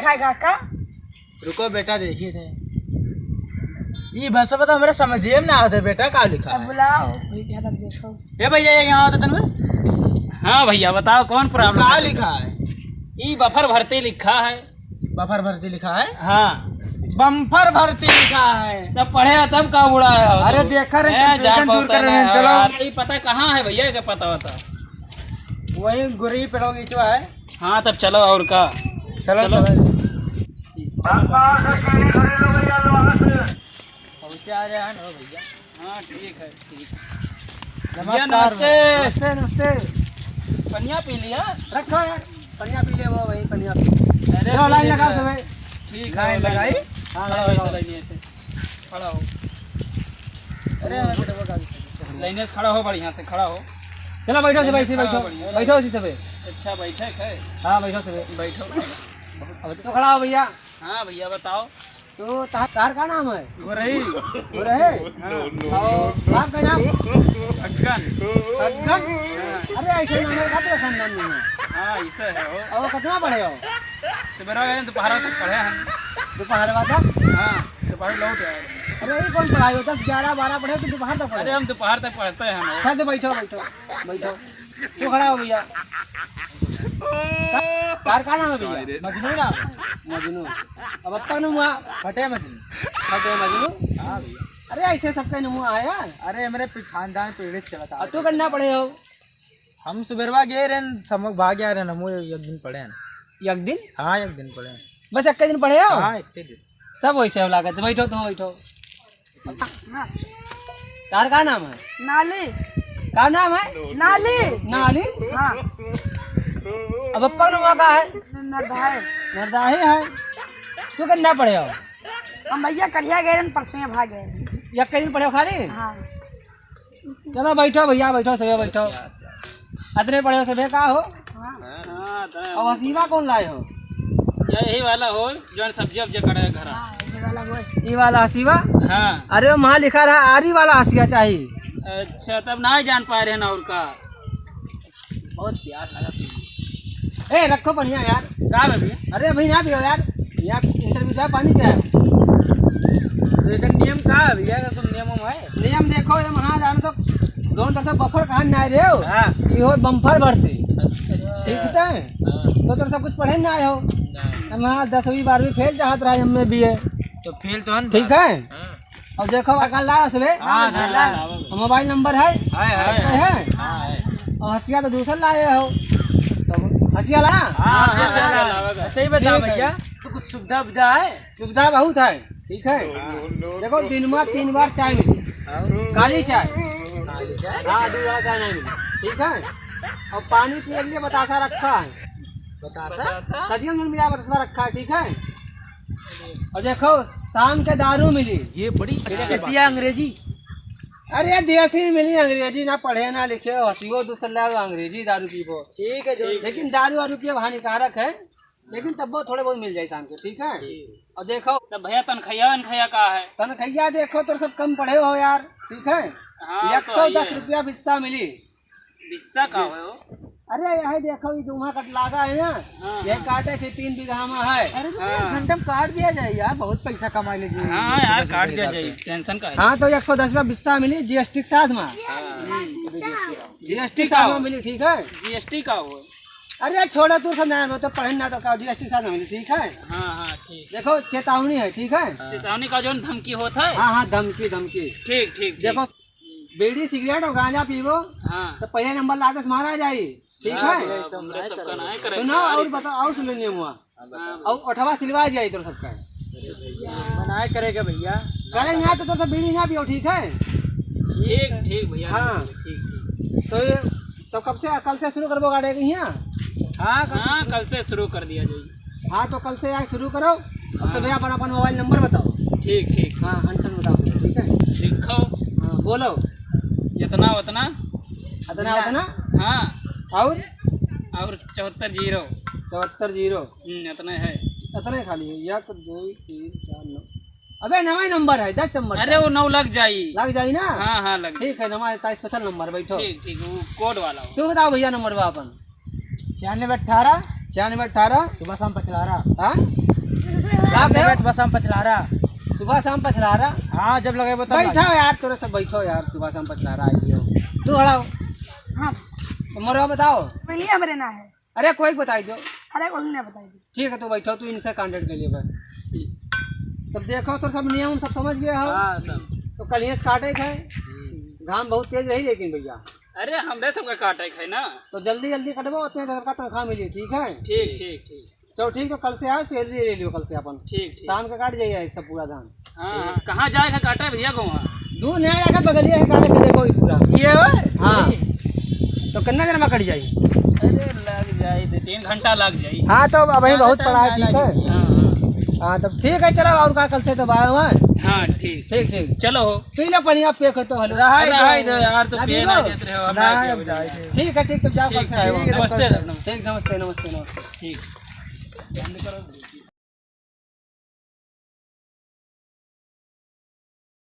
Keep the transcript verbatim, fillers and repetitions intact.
आएगा का? रुको बेटा, देखिए थे। ई भाषा तो हमरे समझिए में ना आते बेटा, का लिखा अब है? बुलाओ भैया, तब देखो। ए भैया, ये यहाँ होता तनवे? हाँ भैया, बताओ कौन problem का है? लिखा है? ई बफर भर्ती लिखा है। बफर भर्ती लिखा है? हाँ। बम्पर भर्ती लिखा है। तब पढ़े हो तब का बुढ़ा है हो अरे तुम? देखा रे, हैं, confusion जान दूर बहुत कर रहे हैं, है चलो। यार, ये पता कहाँ है भैया, क्या पता होता? वही गुरई पेड़ों की चुआ है। हाँ, तब चलो और का। चलो, चलो। चलो। पहुँचा रहे हैं ना भैया। हाँ, ठीक है, ठीक है। नमस्कार भैया, नमस्ते। नमस्ते, नमस्ते। पनिया पी लिया? रखो यार, पनिया पी ले, वो वही पनिया पी। अरे, चलो, पी line लेते लगाओ हैं। सबे। ठीक है, line line लगाई? लगा। हाँ, खड़ा line हो, लगाओ। ऐसे line ऐसे। खड़ा हो। अरे, अरे, बेटा, वो गाड़ी। Line से खड़ा हो, बढ़िया से खड़ा हो। चलो, बैठो सबे, ऐसे खड़ा हो बैठो। बढ़िया। बैठो ऐसे सबे। अच्छा, बैठक है? हाँ, बैठो सबे। बैठो। अब तो खड़ा हो भैया। हाँ भैया, बताओ। तो तार, तार का नाम है? गोरई। गोरई? हाँ। और बाप का नाम? फग्गन। फग्गन? हाँ। अरे, ऐसे नाम है, का तेरा खानदान में है? हाँ, ऐसे है हो। और कितना पढ़े हो? सुबह गए, दोपहर तक पढ़े हैं। दोपहर बाद? हाँ, दोपहर लौट आए। अरे, ये कौन पढ़ाई हो? दस, ग्यारह, बारह पढ़े हो कि दोपहर तक पढ़े? अरे, हम दोपहर तक पढ़ते हैं हम। अच्छा, तो बैठो, बैठो, बैठो। तू खड़ा हो भैया। का-, तार का नाम है भैया? मजनू नाम है। मजनू। अब अप्पा नाम हुआ? फटे मजनू। फटे मजनू? हाँ भैया। अरे ऐसे सबका नाम हुआ है यार। अरे हमरे पि-, खानदान पीढ़ी से चलत आ और तू रहा है। कितना पढ़े हो? हम सुबेरवा गए रहन, समक भाग गया रहन, हम एक दिन पढ़े हैं। एक दिन? हाँ, एक दिन पढ़े हैं। बस एक दिन पढ़े हो? हाँ, एक दिन। सब वैसे हो लागत। बैठो, तुम बैठो। तार का नाम है? नाली। का नाम है? नाली। नाली? हाँ। अब अप्पा नाम का है? नरदाहे। नरदाहे है। तू कितना पढ़े हो? हम भैया करिया गए रहन, परसों भाग गए। एक दिन पढ़े हो खाली? हाँ। चलो बैठो भैया, बैठो, सबे बैठो। अतने पढ़े हो सबे का हो? हाँ। हाँ, तो अब हसीवा कौन लाए हो? यही वाला हो, जौन सब्जी उब्जी कटे है घर। हाँ, ये वाला वो है। ये वाला हसीवा? हाँ। अरे, वहाँ लिखा रहा आरी वाला हसिया चाहिए। अच्छा, तब ना जान पाए रहे ना और का। बहुत प्यास लगा तुझे। ए, रखो बढ़िया यार। का बे भैया? अरे, अभी ना पियो यार। यहाँ interview जा, पानी पिया है। तो एकर नियम का है भैया? का कुछ नियम उम है? नियम देखो, ये वहाँ जानो तो जौन तरह से बफर कहाँ ना रहे हो। हाँ। ये हो बम्पर भर्ती। अच्छा। ठीक है? हाँ। तो तरह से कुछ पढ़े ना आए हो। नहीं। हम हाँ दसवीं बारहवीं फेल चाहत रहा, एम ए बी ए। तो फेल तो है ना। ठीक है? हाँ। और देखो, अगर ला असले, हाँ, हाँ, ला। मोबाइल नंबर है? है, है। है? हाँ, है। और हसिया तो दूसर लाए हो। तो हसिया ला? हाँ, हाँ, हसिया ला। हाँ, ला। अच्छा, ये बताओ ठीक है। भैया, तो कुछ सुविधा उविधा है? सुविधा बहुत है, ठीक है। हाँ। देखो, दिन में तीन बार चाय मिली। हाँ। काली चाय। काली चाय? हाँ, दूध वाला चाय नहीं मिली, ठीक है। और पानी पिए के लिए बतासा रखा है। बतासा? सदियों में मिला बतासा रखा है, ठीक है। और देखो, शाम के दारू मिली। ये बड़ी अच्छी बात है। अंग्रेजी? अरे, देसी मिली, अंग्रेजी ना पढ़े ना लिखे, हसीबो दूसर लाओ, अंग्रेजी दारू पीबो। ठीक है, जो लेकिन दारू वारू पिए हानिकारक है, लेकिन तब वो थोड़े बहुत मिल जाए शाम के, ठीक है? ठीक। और देखो तब भैया, तनखैया वनखैया का है? तनखैया देखो, तो सब कम पढ़े हो यार, ठीक है? हाँ, एक सौ दस रुपया बिस्सा मिली। बिस्सा का होय हो? अरे, यही देखो, ये दोहा कट लागा है ना, हाँ, ये हाँ। काटे के तीन बीघा में है। अरे, तो हाँ। एक घंटे में काट दिया जाए यार, बहुत पैसा कमा लीजिए। हाँ यार, काट दिया जाए, tension का है? हाँ, तो एक सौ दस रुपया बिस्सा मिली, जी एस टी के साथ में। हाँ। जी एस टी के साथ में मिली, ठीक है? जी एस टी का हो? अरे, छोड़ो, तू सब ना, वो तो पढ़े ना, तो का, जी एस टी के साथ में मिली, ठीक है? हाँ, हाँ, ठीक। देखो, चेतावनी है, ठीक है? चेतावनी का जौन धमकी होत है? हाँ, हाँ, धमकी, धमकी। ठीक, ठीक, ठीक। देखो, बीड़ी, सिगरेट और गांजा पीबो, हाँ। तो पहले नंबर लाते से मारा जाई, ठीक हाँ, है? भैया, ये सब हमरे नहीं सबका करे। ना करे सुनो, यार, और ये सब। बताओ, और सुन लेंगे हुआ। हाँ, और ओठवा सिलवा जाई तोर सबका। मना करे के भैया। करे ना तो तोर सब बीड़ी ना पियो, ठीक है? ठीक, ठीक भैया, हाँ। ठीक, ठीक। तो ये, तो कब से, कल से शुरू करबो गाड़े के यहाँ? हाँ, कल से हाँ, शुरू। कल से शुरू कर दिया जाई। हाँ, तो कल से यार शुरू करो। और हाँ। सबे अपन, अपन मोबाइल नंबर बताओ। ठीक, ठीक। हाँ, अंसन बताओ सबे, ठीक है? लिखो। हाँ, बोलो। जितना उतना। अतना, अतना? हाँ। और? और चौहत्तर जीरो। चौहत्तर जीरो। हम्म, अतना है। अतना ही खाली है। या तो दो, तीन, चार, नौ। अबे, नवा ही नंबर है, दस नंबर अरे, का। वो नौ लग जाई। लग जाई ना? हाँ, हाँ, लग ठीक जाई। है, नवा है, special नंबर, बैठो। ठीक, ठीक, वो code वाला हो। तू बताओ भैया, नंबर बा अपन। छियानवे अठारह। छियानवे अठारह। सुबह शाम पचलारा। हाँ? का कहो? सुबह शाम पछलारा। सुबह शाम पछलारा? हाँ, जब लगेबो तब बैठो लागे। यार, तोरे सब बैठो यार, सुबह शाम पछलारा आई हो। तू हड़ाओ। हाँ। तो मोरवा बताओ। पहले हमरे ना है। अरे कोई बताई दो। अरे कोई ना बताई दो। ठीक है, तो बैठो, तू इनसे contact कर लियो बस। तब देखो सर, सब नियम सब समझ गए हो। हाँ, सब। तो कल ये से काटे के है। हम्म। घाम बहुत तेज रही लेकिन भैया। अरे हमरे सबका काटे के है ना। तो जल्दी जल्दी कटबो, उतने देर का तनख्वाह मिली, ठीक है? ठीक, ठीक, ठीक। चलो ठीक, तो कल से आओ, salary ले लियो कल से अपन। ठीक, ठीक। शाम के काट जाइए सब पूरा धान। हाँ, हाँ। कहाँ जाए का काटे भैया को वहाँ? दूर नहीं आएगा, बगलिया है, काटे के देखो ये पूरा। ये हो? हाँ। तो कितना देर में कट जाई? अरे लग जाई, दो तीन घंटा लग जाई। हाँ, तो अब वही ज्यादा बहुत time पड़ा है, ना ठीक है? लगे। हाँ, हाँ। हाँ, तब ठीक है, चलो, और का कल से तो बाय हुआ। हाँ, ठीक। ठीक, ठीक। चलो हो। पी लो पानी, आप पे कर तो हलो। रहाई दो। रहाई दो यार, तो ना पिए ना पीबो? देत रहे हो, हम ना ना पिए अब जाए। ठीक है, ठीक, तब जाओ, ठीक, कल से ठीक, आएगा। नमस्ते, नमस्ते। ठीक, नमस्ते, नमस्ते, नमस्ते। ठीक।